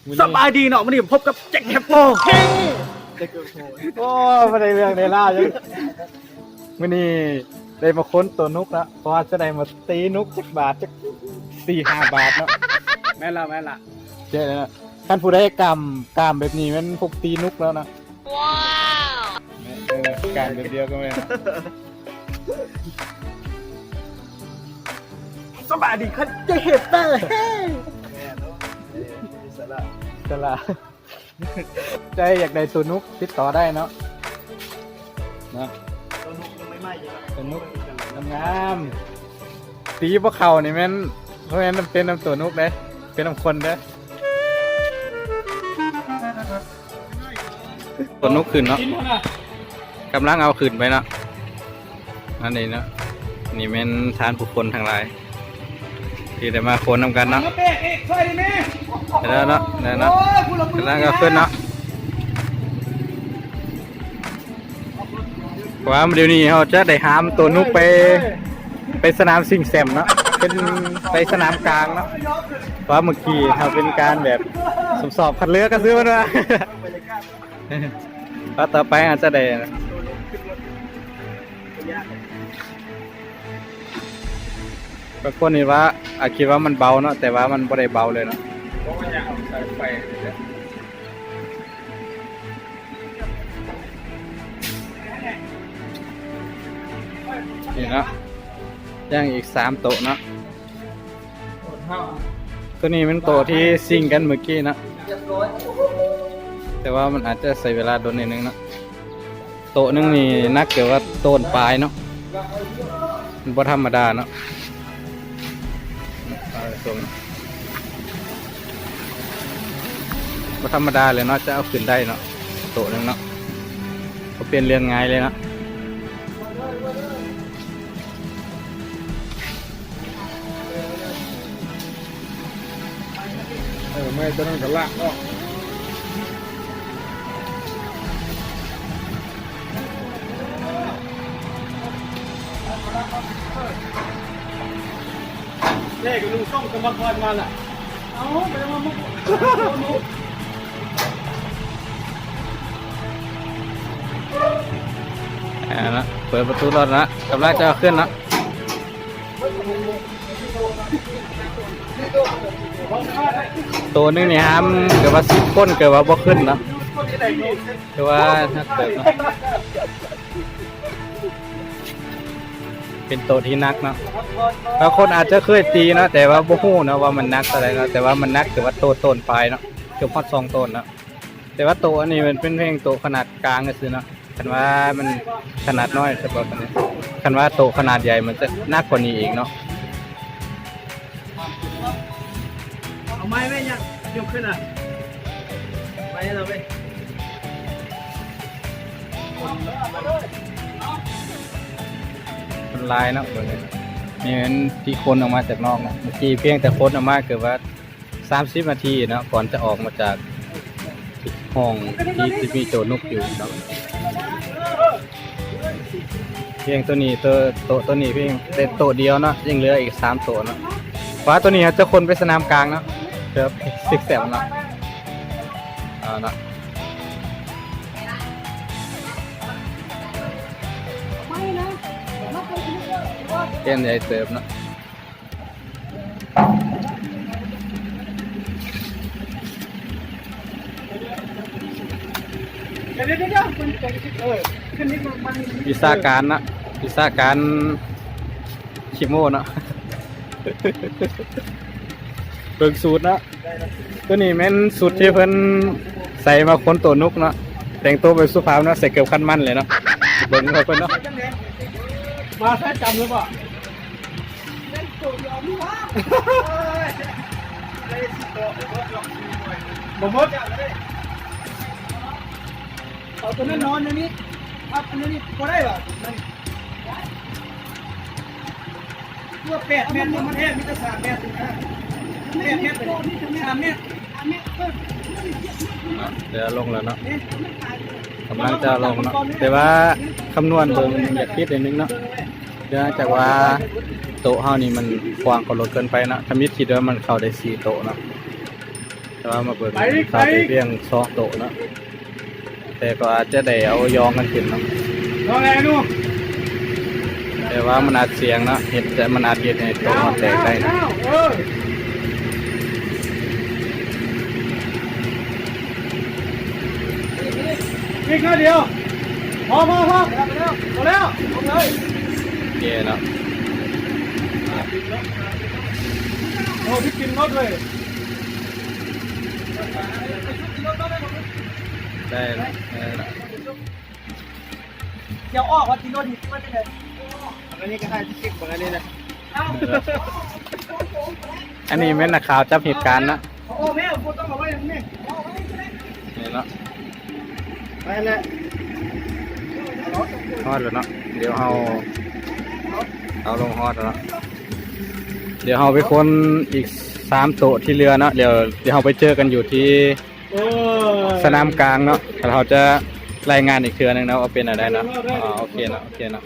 ມື້ນີ້ ສະບາຍດີເນາະ ມື້ນີ້ພົບກັບແຈັກແຄບໂປ ເອີ ບໍ່ໄດ້ເລື່ອງໄດ້ລາວຫຍັງ. ມື້ນີ້ໄດ້ມາຄົ້ນໂຕນຸກລະ ເພາະວ່າຈະໄດ້ມາຕີນຸກຈັກບາດ ຈັກສີ່ຫ້າບາດເນາະ. ແມ່ນລະ ແມ່ນລະ ເຈົ້າເນາະ. ຄັນຜູ້ໃດກ້າມ ກ້າມແບບນີ້ແມ່ນພວກຕີນຸກແລ້ວເນາະ. ວ້າວ ເອີ ການດຽວກໍແມ່ນ. ສະບາຍດີຄັນເຈເຮດເຕີ ເອີ ສະຫຼະ ໃຈຢາກໄດ້ໂຕນຸກຕິດຕໍ່ໄດ້ເນາະ ເນາະ ໂຕນຸກຍັງໃໝ່ໆຢູ່ ໂຕນຸກງາມໆ ຕີບໍ່ເຂົ້ານີ້ແມ່ນ ບໍ່ແມ່ນເປັນນຳໂຕນຸກເດ້ ເປັນນຳຄົນເດ້. ຕົວນົກຂຶ້ນເນາະ ກຳລັງເອົາຂຶ້ນໄປເນາະ ອັນນີ້ເນາະ ນີ້ແມ່ນທ່ານຜູ້ຄົນທັງຫຼາຍ ທີ່ໄດ້ມາຄົນນຳກັນເນາະ ໄດ້ແລ້ວເນາະ ໄດ້ເນາະ ກຳລັງເອົາຂຶ້ນເນາະ. ເພາະວ່າດຽວນີ້ເຮົາຈະໄດ້ຫາມໂຕນຸກໄປ ໄປສະໜາມຊິງແຊມເນາະ ເປັນໄປສະໜາມກາງເນາະ ເພາະວ່າເມື່ອກີ້ເຮົາເປັນການແບບສອບຄັດເລືອກກະຊື້ເພິ່ນວ່າ ແລ້ວຕໍ່ໄປເຮົາຈະໄດ້ ບາງຄົນນີ້ວ່າ ອາດຄິດວ່າມັນເບົາເນາະ ແຕ່ວ່າມັນບໍ່ໄດ້ເບົາເລີຍເນາະ. ນີ້ເນາະ ຍັງອີກສາມໂຕເນາະ ໂຕນີ້ແມ່ນໂຕທີ່ຊິງກັນເມື່ອກີ້ເນາະ ແຕ່ວ່າມັນອາດຈະໃຊ້ເວລາດົນໜ້ອຍໜຶ່ງເນາະ ໂຕໜຶ່ງນີ້ໜັກເກືອບວ່າໂຕນປາຍເນາະ ມັນບໍ່ທຳມະດາເນາະ. ບໍ່ທຳມະດາເລີຍເນາະ ຈະເອົາຂຶ້ນໄດ້ເນາະ ໂຕໜຶ່ງເນາະ ບໍ່ເປັນເລື່ອງງ່າຍເລີຍເນາະ. ເອີ ເມື່ອຍຕົວນັ້ນກໍລາກອອກ. ແລກະລຸງສົ່ງກຳມະກອນມາລະ ເອົາ ໄປມາ ເອົາລະ ເປີດປະຕູລົດລະ ກຳລັງຈະເອົາຂຶ້ນລະ. ໂຕໜຶ່ງນີ້ຫາມເກືອບວ່າສິບຄົນ ເກືອບວ່າບໍ່ຂຶ້ນເນາະ ຖືວ່າໜັກເຕີບເນາະ ເປັນໂຕທີ່ໜັກເນາະ. ບາງຄົນອາດຈະເຄີຍຕີເນາະ ແຕ່ວ່າບໍ່ຮູ້ເນາະວ່າມັນໜັກເທົ່າໃດເນາະ ແຕ່ວ່າມັນໜັກເກືອບວ່າໂຕ ໂຕນປາຍເນາະ ເກືອບຮອດສອງໂຕນເນາະ. ແຕ່ວ່າໂຕອັນນີ້ມັນເປັນພຽງໂຕຂະໜາດກາງຊື່ໆເນາະ ຄັນວ່າມັນຂະໜາດນ້ອຍສະເພາະອັນນີ້ ຄັນວ່າໂຕຂະໜາດໃຫຍ່ມັນຈະໜັກກວ່ານີ້ອີກເນາະ. ເອົາໄມ້ໄວ້ຍັງ ຍົກຂຶ້ນນະ ໄມ້ລະເວີຍ ມັນຫຼາຍເນາະ ເບິ່ງນີ້ ນີ້ແມ່ນທີ່ຄົນອອກມາຈາກນອກເນາະ ເມື່ອກີ້ພຽງແຕ່ຄົນອອກມາເກືອບວ່າ ສາມສິບນາທີເນາະ ກ່ອນຈະອອກມາຈາກຫ້ອງທີ່ ທີ່ມີໂຕນົກຢູ່ເນາະ. ພຽງໂຕນີ້ ໂຕ ໂຕ ໂຕນີ້ພຽງແຕ່ໂຕດຽວເນາະ ຍັງເຫຼືອອີກສາມໂຕເນາະ. ວ່າໂຕນີ້ເຮົາຈະຂົນໄປສະໜາມກາງເນາະ ເພື່ອຊິກແຊມເນາະ ເອົາເນາະ ແກ່ນໃຫຍ່ເຕີບເນາະ. ວິຊາການນະ ວິຊາການຂີ້ໂມ້ເນາະ ເບິ່ງສູດເນາະ. ໂຕນີ້ແມ່ນຊຸດທີ່ເພິ່ນໃສ່ມາຂົນໂຕນົກເນາະ ແຕ່ງໂຕແບບສຸພາບເນາະ ໃສ່ເກີບຄັນມັນເລີຍເນາະ. ເບິ່ງເພິ່ນເນາະ ມາໃຊ້ຈຳຫຼືບໍ່? ບໍ່ໝົດ ເອົາໂຕນັ້ນນອນໃນນີ້ ພັບອັນນີ້ບໍ່ໄດ້ຫວາ? ຕົວແປດແມັດ ມັນແທ້ມີແຕ່ສາມແມັດນະ ແປດແມັດ ສາມແມັດ ເດີນລົງແລ້ວເນາະ ກຳລັງຈະລົງເນາະ ແຕ່ວ່າຄຳນວນເບິ່ງຢາກຜິດໜ້ອຍໜຶ່ງເນາະ ເນື່ອງຈາກວ່າໂຕະເຮົານີ້ມັນກວ້າງກວ່າລົດເກີນໄປເນາະ ທຳອິດຄິດວ່າມັນເຂົ້າໄດ້ສີ່ໂຕະເນາະ. ແຕ່ວ່າມາເບິ່ງ ໄປອີກ ຂາດໄປ ໄປອີກ ພຽງສອງໂຕະເນາະ ແຕ່ກໍອາດຈະໄດ້ເອົາຢອງກັນຂຶ້ນເນາະ ວ່າໄງລູກ? ແຕ່ວ່າມັນອາດສ່ຽງເນາະ ເຮັດ ແຕ່ມັນອາດເຮັດໃຫ້ໂຕະເຮົາແຕກໄດ້ເນາະ ເອີ ອີກໜ້ອຍດຽວ ພໍ ພໍ ພໍ ພໍແລ້ວ ພໍແລ້ວ ລົງເລີຍ ໂອເຄເນາະ ໂອ້ ພິດກິນລົດເລີຍ ໄດ້ລະ ໄດ້ລະ ດຽວອອກວ່າກິນລົດນີ້ວ່າຈັ່ງໃດ ອັນນີ້ກໍໃຫ້ພິດກິນເບິ່ງອັນນີ້ນະ ອັນນີ້ແມ່ນນັກຂ່າວຈັບເຫດການນະ ເອົາອອກແມ່ ບໍ່ຕ້ອງເອົາໄວ້ນຳແມ່ ນີ້ເນາະ ໄປແລ້ວ ຮອດແລ້ວເນາະ ດຽວເຮົາ ເອົາລົງຮອດແລ້ວເນາະ ດຽວເຮົາໄປຄົ້ນອີກສາມໂຕະທີ່ເຫຼືອເນາະ ດຽວ ດຽວເຮົາໄປເຈີກັນຢູ່ທີ່ ເອີ ສະໜາມກາງເນາະ ແລ້ວເຮົາຈະລາຍງານອີກເທື່ອໜຶ່ງເນາະ ວ່າເປັນແນວໃດເນາະ ອໍ ໂອເຄເນາະ ໂອເຄເນາະ.